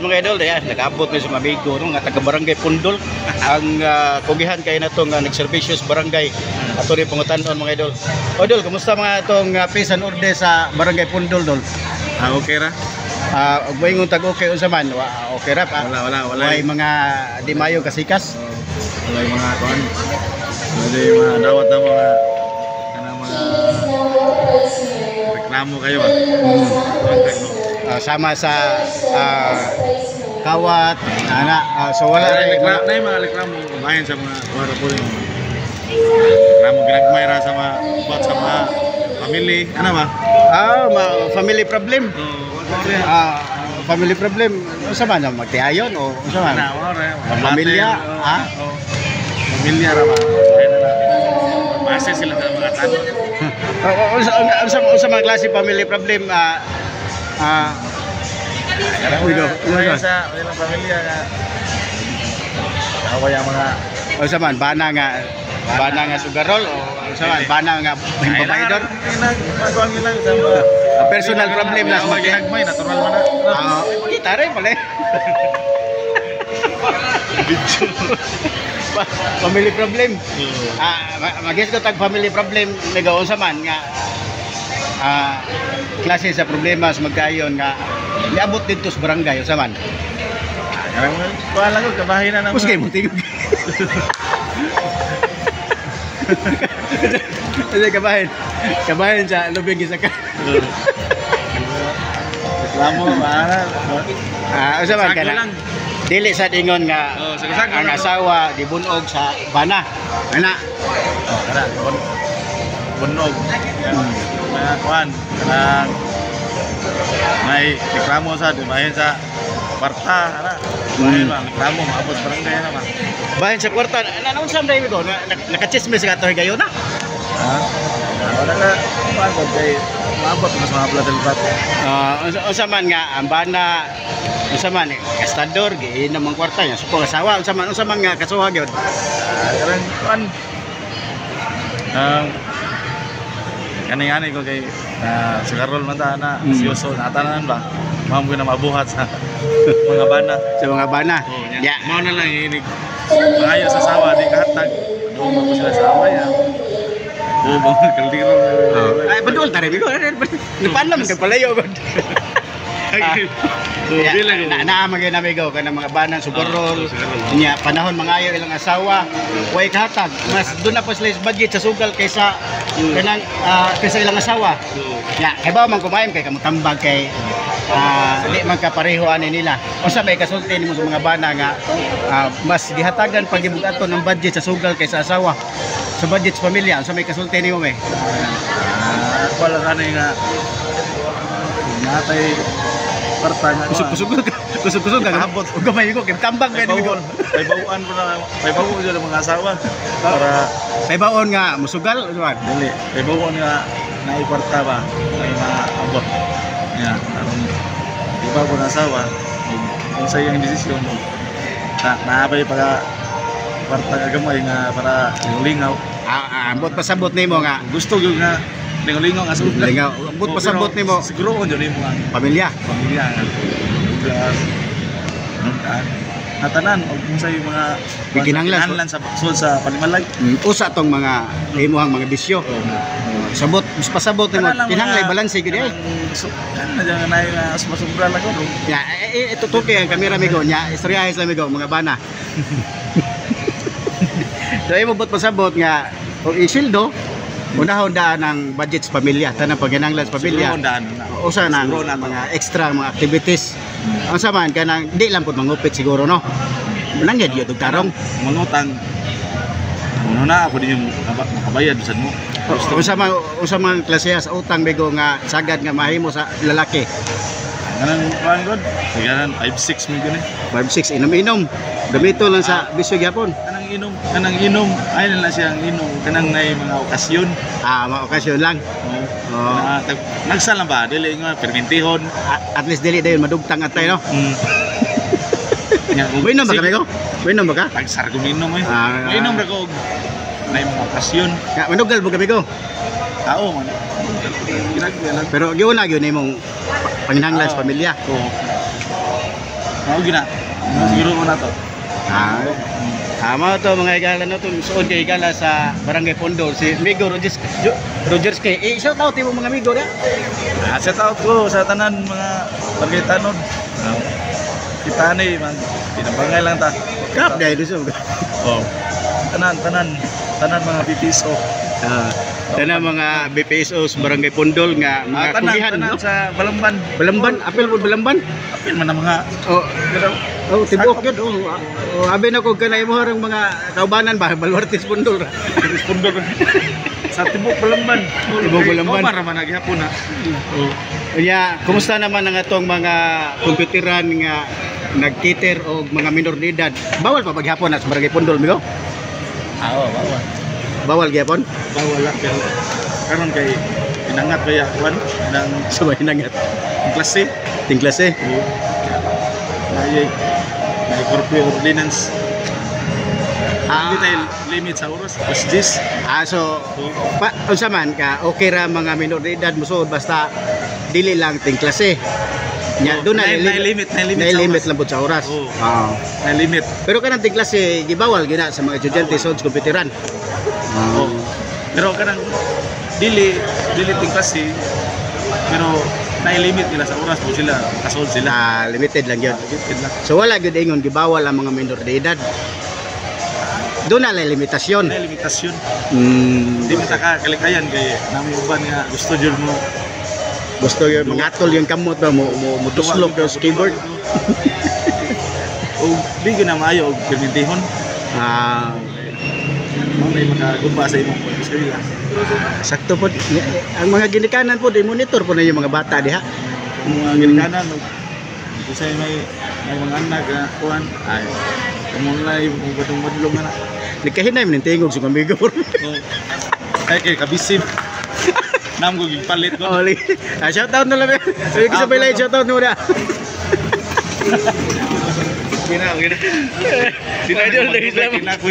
Mga idol, ayan, nag-abot na sa amigo no, nga taga Barangay Pundol. Ang kugihan kay nato nga nagserbisyo sa barangay. Ato ni pangutanon, mga idol. O idol, kumusta mga itong peace and order sa Barangay Pundol, dol? Ah, okay ra. Ah, ug moingon tag okay unsa man? Wa, okay ra pa. Wala, wala, wala. Way mga di mayo kasikas. Wala yung mga kuan. Wala yung mga dawat na mga kanang mga reklamo kayo ah. Ah, sama sa kawat, ana, so wala Wala rin reklamo na yung mga reklamo bahin sa mga kuwara po yung reklamo ginagmay ra sa mga buhat sa mga family. Ano ba? Ah, family problem. Oh, wala. Ah, family problem. Unsa man ang magtiayon o unsa man? Ana, wala ra. Pamilya, ah? Oh. Pamilya ra ba? Kaya na natin. Base sila sa mga tanong. Unsa mga klase family problem Uy, go. Wala sa ilang pamilya nga away ang mga Unsa man bana nga sugarol o unsa man bana nga babaydor? Magawa nila sa mga Ah, personal problem lang. Away ginagmay, natural man na. Ah, kita rin pala. Family problem. Ah, magis ko tag family problem migo, unsa man nga klase sa problema sa magkayon nga niabot didto sa barangay, unsa man? Karang kuha lang ko kabahin na naman. Kus kay mo tingog. Kasi kabahin. Kabahin sa lubing gisaka. Reklamo, maana. Ah, unsa man Sago kana? lang. Dili sa ingon nga Oh, sago-sago ang lang. asawa gibunog sa bana. Ana. Oh, kana bunog. Mga kuan, kanang may reklamo sa bahin sa kwarta, ana. Bahin ba reklamo maabot sa barangay na ba? Bahin sa kwarta, na unsa man ko na, nakachismis ka to higayon na. Ha? Wala ka kuan ko kay maabot mas mga platel. Ah, unsa man nga ang bana, unsa man gastador giinom ang kwarta niya suko asawa, unsa man nga kasuha gyud? Ah, karang kuan. Kani ani ko kay sa karol man ta na seryoso na tanan ba. Mao mo na mabuhat sa mga bana. Sa mga bana. Oh, Ya. Mao na lang inig. Mangayo sa sawa di kahatag. Doon mo sila sa away ah. Oo, mga kaldero. Oh. Ay, padul tare bigo. Napan lang kay palayo gud. Ah. Oh, Ya, bilang na naa man gyud amigo kanang mga bana sugarol. Ah, sugarol. Nya panahon mangayo ilang asawa, way kahatag. Mas doon na pa sila sa budget sa sugal kaysa kanang kaysa ilang asawa. Ya, kay ba man kumain kay kamutambag kay di man kapareho ani nila. Unsa may kasulti nimo sa mga bana nga mas gihatagan pag gibugaton ang budget sa sugal kaysa asawa? Sa budget sa pamilya, unsa may kasulti nimo me? Ah, wala ka nga natay kwarta nga. Kusog-kusog ka, kusog-kusog ka. Ipahabot. Ug gamay ko kay tambag May kay bawon, may bawon ko na, may bawon ko mga asawa para Kay baon nga musugal unsa man? Dili, may bawon nga naay kwarta ba, may maabot. Ya, aron di ba ko na asawa, kung sa iyang desisyon na naabay pa kwarta nga gamay nga para lingaw. Ah, ambot pasabot nimo nga Gusto gyud nga lingaw nga sugal. Lingaw, ambot pasabot nimo. Siguro on jud nimo ang pamilya. Pamilya nga gas nuntaan natanan og kung sa mga Gikinahanglan. Kinahanglan sa sud sa panimalay. Usa tong mga imuhang mga bisyo. Sabot, mas pasabot nimo kinahanglan balanse gyud eh. Kana na na nga sumasubra lang ko. Ya, itutuki ang kamera migo nya, istoryahe sa migo mga bana. So imo bot pasabot nga og isildo unahon daan ang budget sa pamilya, tanang pagkinahanglan sa pamilya. Siguro daan na. Usa nang Siguro na mga extra mga activities. Ang sama kanang di lang pud mangupit siguro no. Nangyad gyud og tarong. Mangutang. Ano na ako din yung makabayad bisan mo. Unsa man klase sa utang migo nga sagad nga mahimo sa lalaki? Kanang kuan god. Kanang 5-6 mi gani. 5-6 inom-inom. Gamito lang sa bisyo gyapon. Kanang inom, ay na lang siyang inom kanang nay mga okasyon. Ah, mga okasyon lang. Oh. Oo. Nagsa lang ba dili nga permintihon. At least dili dayon madugtang atay no. Nya, kung Uinom ba kami ko? Uinom ba ka? Tagsar ko minom eh. Ah. Minom ra ko og nay mga okasyon. Ya, manugal ba kami ko? Tao man. Ginagmay lang. Pero giuna gyud nimong panginahanglan sa pamilya. Oo. Mao gina. Siguro ko na to. Ah. Tama to, mga higala, no, to suod kay higala sa Barangay Pondol si Migo Rogers Rogers kay eh, shout out imo mga amigo na. Ah, shout out ko sa tanan mga barangay tanod. Ah, kita ni man pinabangay lang ta. Kap dai do. Oh. Tanan tanan tanan mga PPSO. Ah, tanan mga BPSO sa Barangay Pondol nga mga Ah, tanan, kugihan, tanan no. sa Balamban. Balamban, apil po Balamban. Apil man ang mga Oh, oh, tibuok yun. Oh, oh, abi na ko kanay mo harang mga kaubanan ba Baluartes Pondol ra. Pondol. Sa tibok Balamban. Tibok Balamban. Oh, para man naghapon na. Oh. Unya, kumusta naman ang atong mga komputeran nga nagkiter og mga minor de edad? Bawal pa paghapon na sa Barangay Pondol, migo? Ah, oh, bawal. Bawal gyapon? Bawal lang pero karon kay pinangat kaya kuan ng Sa may nangat. Klase. Ting klase. Naay na curfew ordinance. Ah, Hindi tayo limit sa oras. Alas 10. Ah, so pa, unsa man ka, okay ra mga minor de edad mosuod basta dili lang ting klase. Nya Oh, doon na na limit na sa limit oras. lang pud sa oras. Oo. Oo. Na limit. Pero kanang ting klase gibawal gina sa mga estudyante sa komputeran. Oh. Pero kanang dili dili ting klase pero na limit nila sa oras po sila kasod sila. Ah, limited lang yun. Limited lang. So wala gyud ingon gibawal ang mga minor de edad. Doon na lang limitasyon. Na limitasyon. Mm, Di man ta ka kalikayan kay nami uban nga gusto jud mo gusto yun, mangatol yung kamot ba, mo tuslok yung keyboard. Og di gyud na maayo og permintihon. Ah, Mao na makagumba sa imong eskwela. Sakto po. Ang mga ginikanan po, i-monitor po na yung mga bata diha. Kung mga ginikanan og usay may may mga anak nga kuan ay kung na yung badong-badlong na. Nagkahinay man yung tingog sa amigo. Oh. Ay kay kabisip. Nam ko gipalit ko. Oli. Ah, shout out na lang. Sige sa pilay, shout out muna. Gina, gina. Idol, salamat.